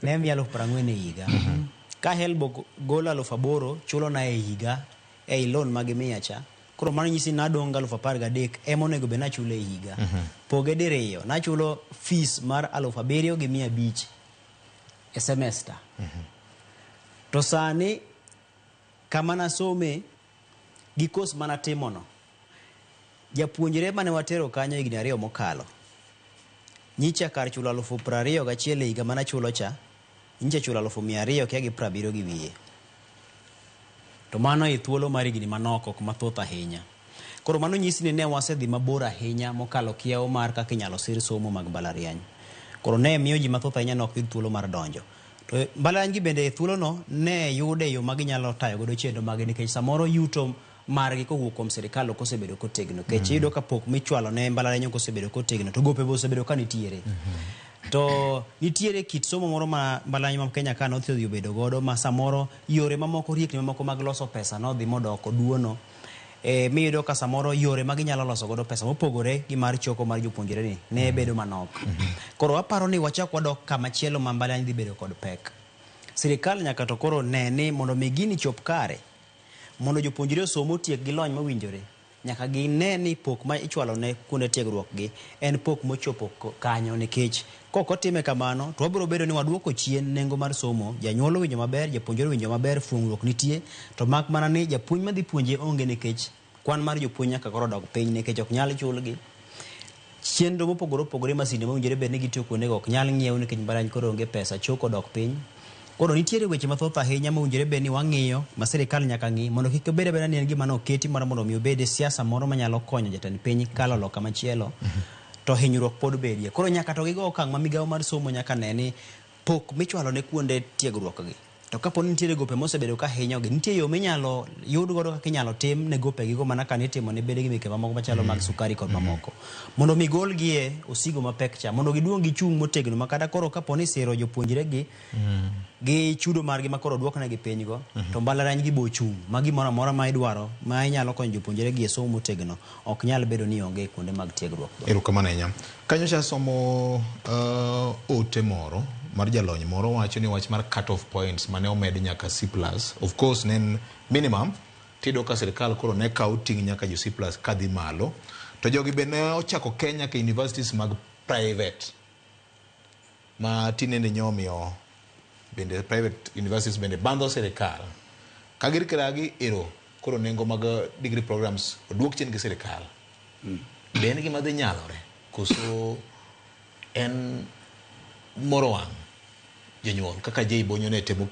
Ne miya 40,000 e higa. Ka HELB golo 8,000 chulo na e higa ei loan ma gimiya cha. Koro mano nyisi ni nadong' gi 13,000 ema onego bed nachulo e higa. Poge diriyo, nachulo fees mar 7,500 e semester. To sani kama nasome gi course manatimono, japuonjre mane watero kanyo higni 2 mokalo, nyicha kar chulo 21,000 e higa mane achulo cha, nyicha chulo 270,000 kia gi 70 gi wiye. To mano e thuolo mar higni manok, ok mathoth ahinya. Koro mano nyisi ni ne wasedhi mabor ahinya mokalo kiewo mar kaka inyalo sir somo mag mbalariany. Koro ne miyo ji mathoth ahinya ne ok yud thuolo mar donjo. To mbalariany gi bende e thuolono ne yude yo ma ginyalo tayo godo chenro maggi nikech samoro yuto margi kowuok kuom sirikal ok osebedo kotegno. Nikech iyudo ka pok michwalo ne mbalariany ok osebedo kotegno to gope be osebedo ka nitiere. To nitiere kit somo moro ma mbalariany ma Kenya ka nodhi obedo godo ma samoro yore mamoko riekni mamoko mag loso pesa nodhi modoko duono. Miyudo ka samoro yore ma ginyalo loso godo pesa mopogore gi mar choko mar jopuonjre ni ne bedo manok. Koro aparo ni wachak wadok kama chielo ma mbalariany dhi bedo kod pek. Sirikal nyaka to koro ne ni mondo mi gini chop kare, mondo jopuonjre osom otiek gi lony mowinjore, nyaka gine ni pok ma ichwalo ne kuonde tiegruok gi en pok mochopo kanyo, nikech kok otime kamano to wabiro bedo ni waduoko chien nengo mar somo. Janyuol owinjo maber, japuonjre owinjo maber, fuong'ruok nitie, to mak mana ni japuonj madhi puonje onge nikech kwan mar jopuonj nyaka koro dog piny nikech ok nyal chulgi. Chenro mopogore opogore, masinde mowinjore bed ni gitiyo kuondego ok nyal ng'iew nikech mbalariany koro onge pesa, choko odok piny. Koro nitiere weche mathoth ahinya mowinjore bed ni wang'iyo, ma sirikal nyaka ng'i mondo kik obed abeda ni en gima noketi mar mondo mi obed e siasa moro manyalo konyo jatend piny kalo loka machielo, to hinyruok pod bedie. Koro nyaka to gigo okang' ma migawo mar somo nyaka ne ni pok michwalo ne kuonde tiegruok gi. To kapo ni nitiere gope mosebedo ka hinyogi, nitie yo minyalo yud godo kaka inyalo tim ne gope gigo mana ka nitimo ne bede gi migepe mamoko machalo mag sukari kod mamoko. Mondo mi golgi e osigo mapek cha, mondo giduong' gichung' motegno ma kata koro kapo ni siro jopuonjre gi gi chudo margi ma koro oduoknegi piny go, to mbalariany gi bo chung' ma gimoro amora ma idwaro ma inyalo konyo jopuonjre gi e somo motegno ok nyal bedo ni onge e kuonde mag tiegruok go. Erokamano ahinya. Kanyo cha somo ote moro mar jalony moro wacho ni wach mar cut off points mane omed nyaka C plus, of course ne en minimum, tiyudo ka sirikal koro ne kawo ting' nyaka jo C plus kadhi malo, to jogi be ne ochako Kenya ka universities mag private ma tinende nyomiyo bende private universities bende bandho sirikal ka girkiragi ero koro nengo mag degree programs oduok chien gi sirikal. Be en gima dhi nyalore koso en moro wang' jonyuol kaka Jay Bonyo ne temo?